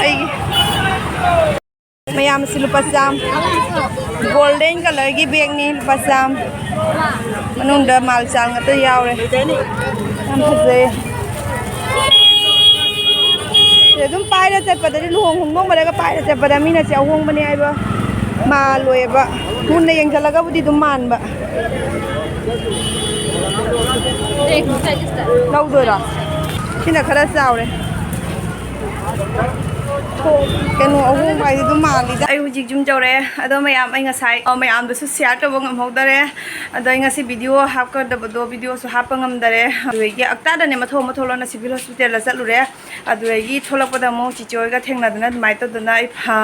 ꯑꯩꯒꯤ꯫ ꯃꯌꯥꯝꯁꯤ ꯂꯨꯄꯥ ꯆꯥꯝ꯫ ꯒꯣꯜꯗꯦꯟ ꯀꯂꯔꯒꯤ ꯕꯦꯒꯅꯤ, ꯂꯨꯄꯥ ꯆꯥꯝ꯫ ꯃꯅꯨꯡꯗ ꯃꯥꯜ ꯆꯥꯜ ꯉꯥꯛꯇ ꯌꯥꯎꯔꯦ꯫ ꯌꯥꯝ ꯐꯖꯩ꯫ ꯁꯤ ꯑꯗꯨꯝ ꯄꯥꯏꯔ ꯆꯠꯄꯗꯗꯤ, ꯂꯨꯍꯣꯡ ꯈꯣꯡꯗꯣꯡꯕꯗꯒ ꯄꯥꯏꯔ ꯆꯠꯄꯗ ꯃꯤꯅ ꯁꯤ ꯑꯍꯣꯡꯕꯅꯦ ꯍꯥꯏꯕ ꯃꯥꯜꯂꯣꯏꯕ꯫ ꯃꯨꯟꯅ ꯌꯦꯡꯁꯤꯜꯂꯒꯕꯨꯗꯤ ꯑꯗꯨꯝ ꯃꯥꯟꯕ꯫ ꯂꯧꯗꯣꯏꯔꯣ? ꯁꯤꯅ ꯈꯔ ꯆꯥꯎꯔꯦ꯫ ꯀꯩꯅꯣ ꯑꯍꯣꯡꯕ ꯍꯥꯏꯗꯤ ꯑꯗꯨꯝ ꯃꯥꯜꯂꯤꯗ꯫ ꯑꯩ ꯍꯧꯖꯤꯛ ꯌꯨꯝ ꯌꯧꯔꯦ꯫ ꯑꯗꯣ ꯃꯌꯥꯝ, ꯑꯩ ꯉꯁꯥꯏ, ꯑ, ꯃꯌꯥꯝꯗꯁꯨ share ꯇꯧꯕ ꯉꯝꯍꯧꯗꯔꯦ꯫ ꯑꯗꯣ ꯑꯩ ꯉꯁꯤ video ꯍꯥꯞꯀꯗꯕꯗꯣ videoꯁꯨ ꯍꯥꯞꯄ ꯉꯝꯗꯔꯦ꯫ ꯑꯗꯨꯗꯒꯤ ꯑꯛꯇꯥꯗꯅꯦ ꯃꯊꯣꯛ ꯃꯊꯣꯛꯂꯣꯅ civil hospitalꯗ ꯆꯠꯂꯨꯔꯦ꯫ ꯑꯗꯨꯗꯒꯤ ꯊꯣꯛꯂꯛꯄꯗ ꯑꯃꯨꯛ ꯆꯤꯆꯦ ꯍꯣꯏꯒ ꯊꯦꯡꯅꯗꯅ ꯑꯗꯨꯃꯥꯏꯅ ꯇꯧꯗꯅ ꯑꯩ, ꯑ,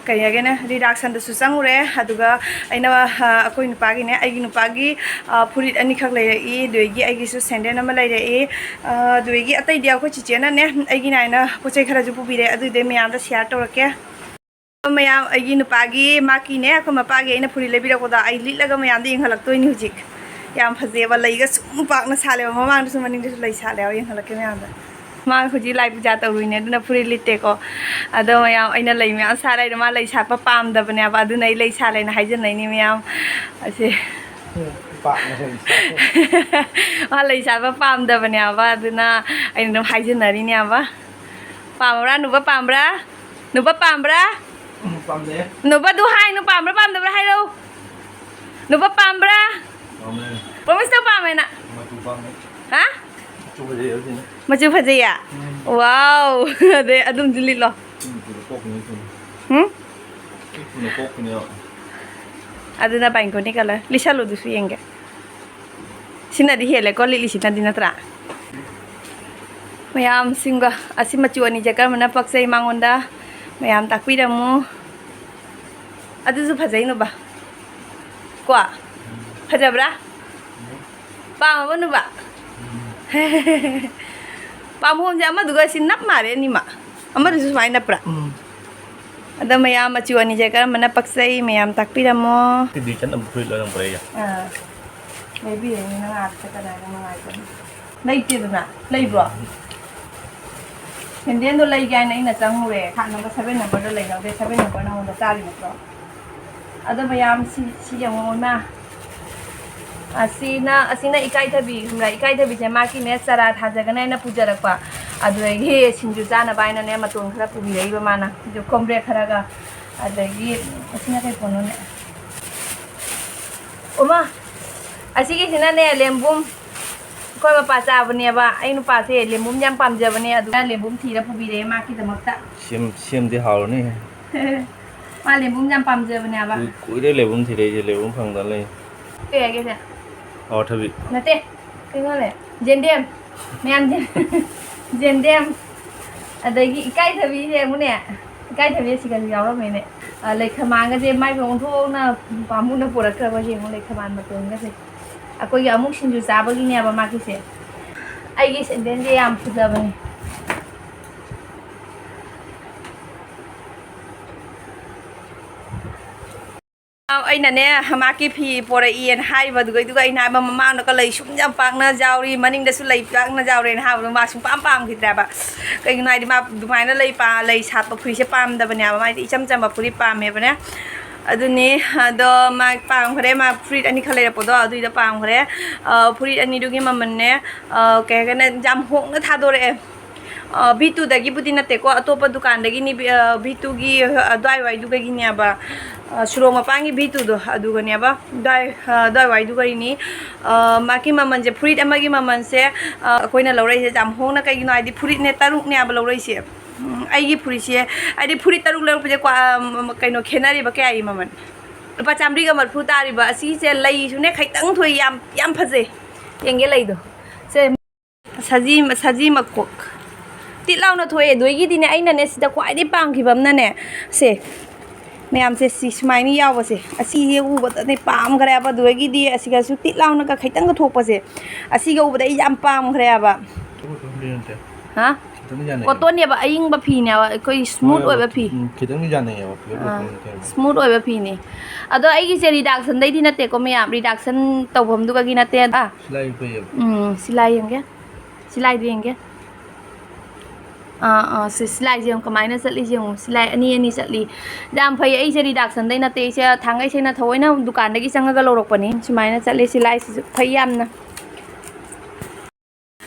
ꯀꯩ ꯍꯥꯏꯒꯦꯅꯦ, ꯔꯤꯗꯥꯛꯁꯟꯗꯁꯨ ꯆꯪꯉꯨꯔꯦ꯫ ꯑꯗꯨꯒ ꯑꯩꯅ, ꯑ, ꯑꯩꯈꯣꯏ ꯅꯨꯄꯥꯒꯤꯅꯦ, ꯑꯩꯒꯤ ꯅꯨꯄꯥꯒꯤ, ꯑ, ꯐꯨꯔꯤꯠ ꯑꯅꯤꯈꯛ ꯂꯩꯔꯛꯏ꯫ ꯑꯗꯨꯗꯒꯤ ꯑꯩꯒꯤꯁꯨ sandal ꯑꯃ ꯂꯩꯔꯛꯏ꯫ ꯑ, ꯑꯗꯨꯗꯒꯤ ꯑꯇꯩꯗꯤ ꯑꯩꯈꯣꯏ ꯆꯤꯆꯦꯅꯅꯦ, ꯑꯩꯒꯤ ꯅꯥꯏꯅ ꯄꯣꯠ ꯆꯩ ꯈꯔꯁꯨ ꯄꯨꯕꯤꯔꯦ꯫ ꯑꯗꯨꯏꯗꯤ ꯃꯌꯥꯝꯗ share ꯇꯧꯔꯛꯀꯦ꯫ ꯃꯌꯥꯝ, ꯑꯩꯒꯤ ꯅꯨꯄꯥꯒꯤ, ꯃꯥꯀꯤꯅꯦ, ꯑꯩꯈꯣꯏ ꯃꯄꯥꯒꯤ ꯑꯩꯅ ꯐꯨꯔꯤꯠ ꯂꯩꯕꯤꯔꯛꯄꯗꯣ ꯑꯩ ꯂꯤꯠꯂꯒ ꯃꯌꯥꯝꯗ ꯌꯦꯡꯍꯜꯂꯛꯇꯣꯏꯅꯤ ꯍꯧꯖꯤꯛ꯫ ꯌꯥꯝ ꯐꯖꯩꯑꯕ, ꯂꯩꯒ ꯁꯨꯝ ꯄꯥꯛꯅ ꯁꯥꯠꯂꯦꯕ, ꯃꯃꯥꯡꯗꯁꯨ ꯃꯅꯤꯡꯗꯁꯨ ꯂꯩ ꯁꯥꯠꯂꯦꯕ, ꯌꯦꯡꯍꯜꯂꯛꯀꯦ ꯃꯌꯥꯝꯗ꯫ ꯃꯥ ꯍꯧꯖꯤꯛ ꯂꯥꯏ ꯄꯨꯖꯥ ꯇꯧꯔꯨꯏꯅꯦ, ꯑꯗꯨꯅ ꯐꯨꯔꯤꯠ ꯂꯤꯠꯇꯦꯀꯣ꯫ ꯑꯗꯣ ꯃꯌꯥꯝ, ꯑꯩꯅ ꯂꯩ ꯃꯌꯥꯝ ꯁꯥꯠꯂꯦ ꯍꯥꯏꯗꯣ, ꯃꯥ ꯂꯩ ꯁꯥꯠꯄ ꯄꯥꯝꯗꯕꯅꯦꯕ, ꯑꯗꯨꯅ ꯑꯩ ꯂꯩ ꯁꯥꯠꯂꯦꯅ ꯍꯥꯏꯖꯟꯅꯩꯅꯦ ꯃꯌꯥꯝ꯫ ꯑꯁꯦ꯫ ꯎꯝ, ꯄꯥꯛꯅ ꯍꯦꯟꯅ ꯁꯥꯠꯂꯦ꯫ ꯃꯥ ꯂꯩ ꯁꯥꯠꯄ ꯄꯥꯝꯗꯕꯅꯦꯕ, ꯑꯗꯨꯅ ꯑꯩꯅ ꯑꯗꯨꯝ ꯍꯥꯏꯖꯟꯅꯔꯤꯅꯦꯕ꯫ ꯄꯥꯝꯕ꯭ꯔꯥ, ꯅꯨꯕ ꯄꯥꯝꯕ꯭ꯔꯥ? ꯅꯨꯕ ꯄꯥꯝꯕ꯭ꯔꯥ? ꯎꯝ, ꯄꯥꯝꯖꯩꯌꯦ꯫ ꯅꯨꯕꯗꯨ ꯍꯥꯏꯅꯨ, ꯄꯥꯝꯕ꯭ꯔꯥ ꯄꯥꯝꯗꯕ꯭ꯔꯥ ꯍꯥꯏꯔꯛꯎ꯫ ꯅꯨꯕ ꯄꯥꯝꯕ꯭ꯔꯥ? ꯄꯥꯝꯃꯦ꯫ Promise ꯇꯧ, ꯄꯥꯝꯃꯦꯅ꯫ ꯃꯆꯨ ꯄꯥꯝꯃꯦ꯫ ꯍꯥ? ꯃꯆꯨ ꯐꯖꯩ ꯑꯗꯨꯅ꯫ ꯃꯆꯨ ꯐꯖꯩꯌꯦ? ꯎꯝ꯫ Wow! ꯑꯗꯩ ꯑꯗꯨꯝꯁꯨ ꯂꯤꯠꯂꯣ꯫ ꯎꯝ, ꯃꯆꯨꯗꯣ ꯀꯣꯛꯄꯅꯦ ꯑꯗꯨꯅ꯫ ꯍꯨꯝ? ꯄꯤꯛꯄꯅ ꯀꯣꯛꯄꯅꯦꯕ꯫ ꯑꯗꯨꯅ ꯕꯥꯏꯒꯣꯅꯤ colour꯫ ꯂꯤꯠꯁꯜꯂꯨ, ꯑꯗꯨꯁꯨ ꯌꯦꯡꯒꯦ꯫ ꯁꯤꯅꯗꯤ ꯍꯦꯜꯂꯦꯀꯣ, ꯂꯤꯠꯂꯤꯁꯤꯅꯗꯤ, ꯅꯠꯇ꯭ꯔꯥ? ꯃꯌꯥꯝꯁꯤꯡꯒ ꯑꯁꯤ ꯃꯆꯨ ꯑꯅꯤꯁꯦ ꯀꯔꯝꯕꯅ ꯄꯛꯆꯩ ꯃꯉꯣꯟꯗ? ꯃꯌꯥꯝ ꯇꯥꯛꯄꯤꯔꯝꯃꯨ꯫ ꯑꯗꯨꯁꯨ ꯐꯖꯩ, ꯅꯨꯕ꯫ ꯀꯣ? ꯐꯖꯕ꯭ꯔꯥ? ꯄꯥꯝꯃꯕ, ꯅꯨꯕ? ꯄꯥꯝꯕꯣꯝꯁꯦ ꯑꯃꯗꯨꯒ ꯁꯤ ꯅꯞ ꯃꯥꯜꯂꯦ ꯑꯅꯤꯃꯛ꯫ ꯑꯃꯗꯨꯁꯨ ꯁꯨꯃꯥꯏꯅ ꯅꯞꯄ꯭ꯔꯥ? ꯎꯝ꯫ ꯑꯗꯣ ꯃꯌꯥꯝ, ꯃꯆꯨ ꯑꯅꯤꯁꯦ ꯀꯔꯝꯕꯅ ꯄꯛꯆꯩ? ꯃꯌꯥꯝ ꯇꯥꯛꯄꯤꯔꯝꯃꯣ꯫ ꯁꯤꯗꯤ ꯆꯠꯅꯕ ꯐꯨꯔꯤꯠ ꯂꯣꯏ ꯂꯪꯕ꯭ꯔꯥ ꯑꯩꯒꯤ? ꯑꯥ꯫ ꯂꯩꯕꯤꯔꯅꯤ ꯅꯪ ꯑꯥꯗ ꯆꯠꯀꯅꯤ ꯍꯥꯏꯅ ꯅꯨꯡꯉꯥꯏꯕꯅꯤ꯫ ꯂꯩꯇꯦꯗꯅ? ꯂꯩꯕ꯭ꯔꯣ? ꯎꯝ꯫ ꯁꯦꯟꯗꯦꯜꯗꯣ ꯂꯩꯒꯦ ꯍꯥꯏꯅ ꯑꯩꯅ ꯆꯪꯉꯨꯔꯦ꯫ ꯈꯥꯛꯅꯕ seven numberꯗꯣ ꯂꯩꯍꯧꯗꯦ꯫ Seven number ꯅꯉꯣꯟꯗ ꯆꯥꯔꯤ ꯅꯠꯇ꯭ꯔꯣ? ꯑꯗꯣ ꯃꯌꯥꯝ ꯁꯤ, ꯁꯤ ꯌꯦꯡꯉꯣ, ꯏꯃꯥ꯫ ꯑꯁꯤꯅ, ꯑꯁꯤꯅ ꯏꯀꯥꯏꯊꯕꯤ, ꯈꯪꯕ꯭ꯔꯥ? ꯏꯀꯥꯏꯊꯕꯤꯁꯦ ꯃꯥꯒꯤꯅꯦ ꯆꯔꯥ ꯊꯥꯖꯒꯅꯤ ꯍꯥꯏꯅ ꯄꯨꯖꯔꯛꯄ꯫ ꯑꯗꯨꯗꯒꯤ ꯁꯤꯡꯖꯨ ꯆꯥꯅꯕ ꯍꯥꯏꯅꯅꯦ ꯃꯇꯣꯟ ꯈꯔ ꯄꯨꯕꯤꯔꯛꯏꯕ ꯃꯥꯅ꯫ ꯑꯗꯨ ꯀꯣꯝꯕ꯭ꯔꯦꯛ ꯈꯔꯒ꯫ ꯑꯗꯒꯤ ꯑꯁꯤꯅ ꯀꯩ ꯄꯣꯠꯅꯣꯅꯦ? ꯑꯣꯃꯥ! ꯑꯁꯤꯒꯤꯁꯤꯅꯅꯦ ꯂꯦꯝꯕꯨꯝ꯫ ꯑꯩꯈꯣꯏ ꯃꯄꯥ ꯆꯥꯕꯅꯦꯕ꯫ ꯑꯩ ꯅꯨꯄꯥꯁꯦ ꯂꯦꯝꯕꯨꯝ ꯌꯥꯝ ꯄꯥꯝꯖꯕꯅꯦ, ꯑꯗꯨꯅ ꯂꯦꯝꯕꯨꯝ ꯊꯤꯔ ꯄꯨꯕꯤꯔꯛꯑꯦ ꯃꯥꯒꯤꯗꯃꯛꯇ꯫ ꯁꯦꯝ-, ꯁꯦꯝꯗꯤ ꯍꯥꯎꯔꯅꯤ꯫ ꯃꯥ ꯂꯦꯝꯕꯨꯝ ꯌꯥꯝ ꯄꯥꯝꯖꯕꯅꯦꯕ꯫ ꯀꯨꯏ-, ꯀꯨꯏꯔꯦ ꯂꯦꯝꯕꯨꯝ ꯊꯤꯔꯛꯏꯁꯦ, ꯂꯦꯝꯕꯨꯝ ꯐꯪꯗ ꯂꯩ꯫ ꯀꯩ ꯍꯥꯏꯒꯦꯁꯦ? ꯑꯋꯥꯊꯕꯤ꯫ ꯅꯠꯇꯦ, ꯀꯩꯅꯣꯅꯦ, ꯌꯦꯟꯗꯦꯝ꯫ ꯃꯌꯥꯝ ꯌꯦꯟꯗꯦꯝ꯫ ꯑꯗꯒꯤ ꯏꯀꯥꯏꯊꯕꯤꯁꯦ ꯑꯃꯨꯛꯅꯦ, ꯏꯀꯥꯏꯊꯕꯤ ꯑꯁꯤꯒꯁꯨ ꯌꯥꯎꯔꯝꯃꯦꯅꯦ꯫ ꯑ, ꯂꯩꯈꯃꯥꯟꯒꯁꯦ ꯃꯥꯏꯕ ꯑꯣꯟꯊꯣꯛꯅ ꯄꯥꯝꯃꯨꯅ ꯄꯨꯔꯛꯈ꯭ꯔꯕ, ꯌꯦꯡꯉꯨ, ꯂꯩꯈꯃꯥꯟ ꯃꯇꯣꯟꯒꯁꯦ꯫ ꯑꯩꯈꯣꯏꯒꯤ ꯑꯃꯨꯛ ꯁꯤꯡꯖꯨ ꯆꯥꯕꯒꯤꯅꯦꯕ ꯃꯥꯒꯤꯁꯦ꯫ ꯑꯩꯒꯤ ꯁꯦꯟꯗꯦꯟꯁꯦ ꯌꯥꯝ ꯐꯖꯕꯅꯦ꯫ ꯑꯩꯅꯅꯦ, ꯃꯥꯒꯤ ꯐꯤ ꯄꯣꯔꯛꯏꯅ ꯍꯥꯏꯕꯗꯨꯒꯩꯗꯨꯒ ꯑꯩꯅ ꯍꯥꯏꯕ, ꯃꯃꯥꯡꯗꯒ ꯂꯩ ꯁꯨꯝ ꯌꯥꯝ ꯄꯥꯛꯅ ꯌꯥꯎꯔꯤ, ꯃꯅꯤꯡꯗꯁꯨ ꯂꯩ ꯄꯥꯛꯅ ꯌꯥꯎꯔꯦꯅ ꯍꯥꯏꯕꯗꯣ ꯃꯥ ꯁꯨꯡꯄꯥꯝ ꯄꯥꯝꯈꯤꯗ꯭ꯔꯦꯕ꯫ ꯀꯩꯒꯤꯅꯣ ꯍꯥꯏꯗꯤ ꯃꯥ ꯑꯗꯨꯃꯥꯏꯅ ꯂꯩ ꯄꯥ-, ꯂꯩ ꯁꯥꯠꯄ ꯐꯨꯔꯤꯠꯁꯦ ꯄꯥꯝꯗꯕꯅꯦꯕ, ꯃꯥꯗꯤ ꯏꯆꯝ ꯆꯝꯕ ꯐꯨꯔꯤꯠ ꯄꯥꯝꯃꯦꯕꯅꯦ꯫ ꯑꯗꯨꯅꯤ, ꯑꯗꯣ ꯃꯥ ꯄꯥꯝꯈ꯭ꯔꯦ, ꯃꯥ ꯐꯨꯔꯤꯠ ꯑꯅꯤ ꯈꯛ ꯂꯩꯔꯛꯄꯗꯣ ꯑꯗꯨꯏꯗ ꯄꯥꯝꯈ꯭ꯔꯦ꯫ ꯑ, ꯐꯨꯔꯤꯠ ꯑꯅꯤꯗꯨꯒꯤ ꯃꯃꯜꯅꯦ, ꯑ, ꯀꯩ ꯍꯥꯏꯒꯅꯦ, ꯌꯥꯝ ꯍꯣꯡꯅ ꯊꯥꯗꯣꯔꯛꯑꯦ꯫ ꯑ, ꯚꯤ ꯇꯨꯗꯒꯤꯕꯨꯗꯤ ꯅꯠꯇꯦꯀꯣ, ꯑꯇꯣꯞꯄ ꯗꯨꯀꯥꯟꯗꯒꯤꯅꯤ, ꯚꯤ-, ꯑ, ꯚꯤ ꯇꯨꯒꯤ ꯑꯗꯨꯋꯥꯏꯋꯥꯏꯗꯨꯒꯒꯤꯅꯦꯕ꯫ ꯑ, ꯁꯣꯔꯣꯛ ꯃꯄꯥꯟꯒꯤ ꯚꯤ ꯇꯨꯗꯣ ꯑꯗꯨꯒꯅꯦꯕ, ꯑꯗꯨꯋꯥꯏ-, ꯑ, ꯑꯗꯨꯋꯥꯏꯋꯥꯏꯗꯨꯒꯅꯤ꯫ ꯑ, ꯃꯥꯒꯤ ꯃꯃꯜꯁꯦ, ꯐꯨꯔꯤꯠ ꯑꯃꯒꯤ ꯃꯃꯜꯁꯦ, ꯑ, ꯑꯩꯈꯣꯏꯅ ꯂꯧꯔꯛꯏꯁꯦ ꯌꯥꯝ ꯍꯣꯡꯅ, ꯀꯩꯒꯤꯅꯣ ꯍꯥꯏꯗꯤ ꯐꯨꯔꯤꯠꯅꯦ ꯇꯔꯨꯛꯅꯦꯕ ꯂꯧꯔꯛꯏꯁꯦ꯫ ꯎꯝ, ꯑꯩꯒꯤ ꯐꯨꯔꯤꯠꯁꯦ, ꯍꯥꯏꯗꯤ ꯐꯨꯔꯤꯠ ꯇꯔꯨꯛ ꯂꯧꯔꯛꯄꯁꯦ ꯀ꯭ꯋꯥ-, ꯑ, ꯀꯩꯅꯣ ꯈꯦꯠꯅꯔꯤꯕ ꯀꯌꯥꯒꯤ ꯃꯃꯜ? ꯂꯨꯄꯥ ꯆꯥꯝꯃꯔꯤꯒ ꯃꯔꯤꯐꯨ ꯇꯥꯔꯤꯕ꯫ ꯑꯁꯤꯁꯦ ꯂꯩꯁꯨꯅꯦ ꯈꯤꯇꯪ ꯊꯣꯛꯏ, ꯌꯥꯝ, ꯌꯥꯝ ꯐꯖꯩ꯫ ꯌꯦꯡꯒꯦ ꯂꯩꯗꯣ꯫ ꯁꯦ꯫ ꯁꯖꯤ, ꯁꯖꯤ ꯃꯀꯣꯛ꯫ ꯇꯤꯠ ꯂꯥꯎꯅ ꯊꯣꯛꯑꯦ꯫ ꯑꯗꯨꯗꯒꯤꯗꯤꯅꯦ, ꯑꯩꯅꯅꯦ, ꯁꯤꯗ ꯈ꯭ꯋꯥꯏꯗꯒꯤ ꯄꯥꯝꯈꯤꯕ ꯑꯃꯅꯅꯦ, ꯁꯦ, ꯃꯌꯥꯝꯁꯦ, ꯁꯤ ꯁꯨꯃꯥꯏꯅ ꯌꯥꯎꯕꯁꯦ, ꯑꯁꯤꯁꯦ ꯎꯕꯗꯅꯦ ꯄꯥꯝꯈ꯭ꯔꯦꯕ꯫ ꯑꯗꯨꯗꯒꯤꯗꯤ ꯑꯁꯤꯒꯁꯨ ꯇꯤꯠ ꯂꯥꯎꯅꯒ ꯈꯤꯇꯪꯒ ꯊꯣꯛꯄꯁꯦ, ꯑꯁꯤꯒ ꯎꯕꯗ ꯑꯩ ꯌꯥꯝ ꯄꯥꯝꯈ꯭ꯔꯦꯕ꯫ ꯈꯤꯇꯪ ꯅꯠꯇꯦ꯫ ꯍꯥ? ꯈꯤꯇꯪ ꯌꯥꯅꯩ꯫ ꯀꯣꯇꯣꯟꯅꯦꯕ, ꯑꯏꯪꯕ ꯐꯤꯅꯦꯕ, ꯑꯩꯈꯣꯏ smooth ꯍꯣꯏ, ꯑꯣꯏꯕ ꯐꯤ꯫ ꯎꯝ, ꯈꯤꯇꯪꯗꯤ ꯌꯥꯅꯩꯌꯦꯕ, pure ꯑꯥ, cotton ꯅꯠꯇꯦꯕ꯫ Smooth ꯑꯣꯏꯕ ꯐꯤꯅꯤ꯫ ꯑꯗꯣ ꯑꯩꯒꯤꯁꯦ reduction ꯗꯩꯗꯤ ꯅꯠꯇꯦꯀꯣ ꯃꯌꯥꯝ, reduction ꯇꯧꯐꯝꯗꯨꯒꯒꯤ ꯅꯠꯇꯦ꯫ ꯑꯥ꯫ ꯁꯤꯂꯥꯏ ꯐꯩꯌꯦꯕ꯫ ꯎꯝ, ꯁꯤꯂꯥꯏ ꯌꯦꯡꯒꯦ꯫ ꯁꯤꯂꯥꯏꯗꯣ ꯌꯦꯡꯒꯦ꯫ ꯑꯥ, ꯑꯥ, ꯁꯤ ꯁꯤꯂꯥꯏꯁꯦ ꯌꯦꯡꯉꯨ, ꯀꯃꯥꯏꯅ ꯆꯠꯂꯤꯁꯦ ꯌꯦꯡꯉꯨ꯫ ꯁꯤꯂꯥꯏ ꯑꯅꯤ ꯑꯅꯤ ꯆꯠꯂꯤ꯫ ꯌꯥꯝ ꯐꯩ, ꯑꯩꯁꯦ reduction ꯗꯩ ꯅꯠꯇꯦ, ꯑꯩꯁꯦ ꯊꯥꯡꯒꯩ ꯁꯦꯡꯅ ꯊꯑꯣꯏꯅ ꯗꯨꯀꯥꯟꯗꯒꯤ ꯆꯪꯉꯒ ꯂꯧꯔꯛꯄꯅꯤ꯫ ꯁꯨꯃꯥꯏꯅ ꯆꯠꯂꯤ, ꯁꯤꯂꯥꯏꯁꯤꯁꯨ ꯐꯩ ꯌꯥꯝꯅ꯫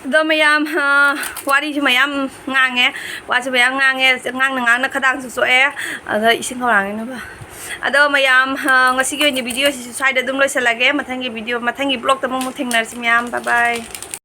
ꯑꯗꯣ ꯃꯌꯥꯝ, ꯑ, ꯋꯥꯔꯤꯁꯨ ꯃꯌꯥꯝ ꯉꯥꯡꯉꯦ, ꯋꯥꯁꯨ ꯃꯌꯥꯝ ꯉꯥꯡꯉꯦ, ꯉꯥꯡꯅ ꯉꯥꯡꯅ ꯈꯗꯥꯡꯁꯨ ꯆꯣꯛꯑꯦ, ꯑꯗ ꯏꯁꯤꯡ ꯈꯧꯔꯥꯡꯉꯤꯅꯦꯕ꯫ ꯑꯗꯣ ꯃꯌꯥꯝ, ꯑ, ꯉꯁꯤꯒꯤ ꯑꯣꯏꯅ video ꯁꯤꯁꯨ ꯁ꯭ꯋꯥꯏꯗ ꯑꯗꯨꯝ ꯂꯣꯏꯁꯤꯜꯂꯒꯦ꯫ ꯃꯊꯪꯒꯤ video, ꯃꯊꯪꯒꯤ vlog ꯇ ꯑꯃꯨꯛ ꯊꯦꯡꯅꯔꯁꯤ ꯃꯌꯥꯝ꯫ Bye bye꯫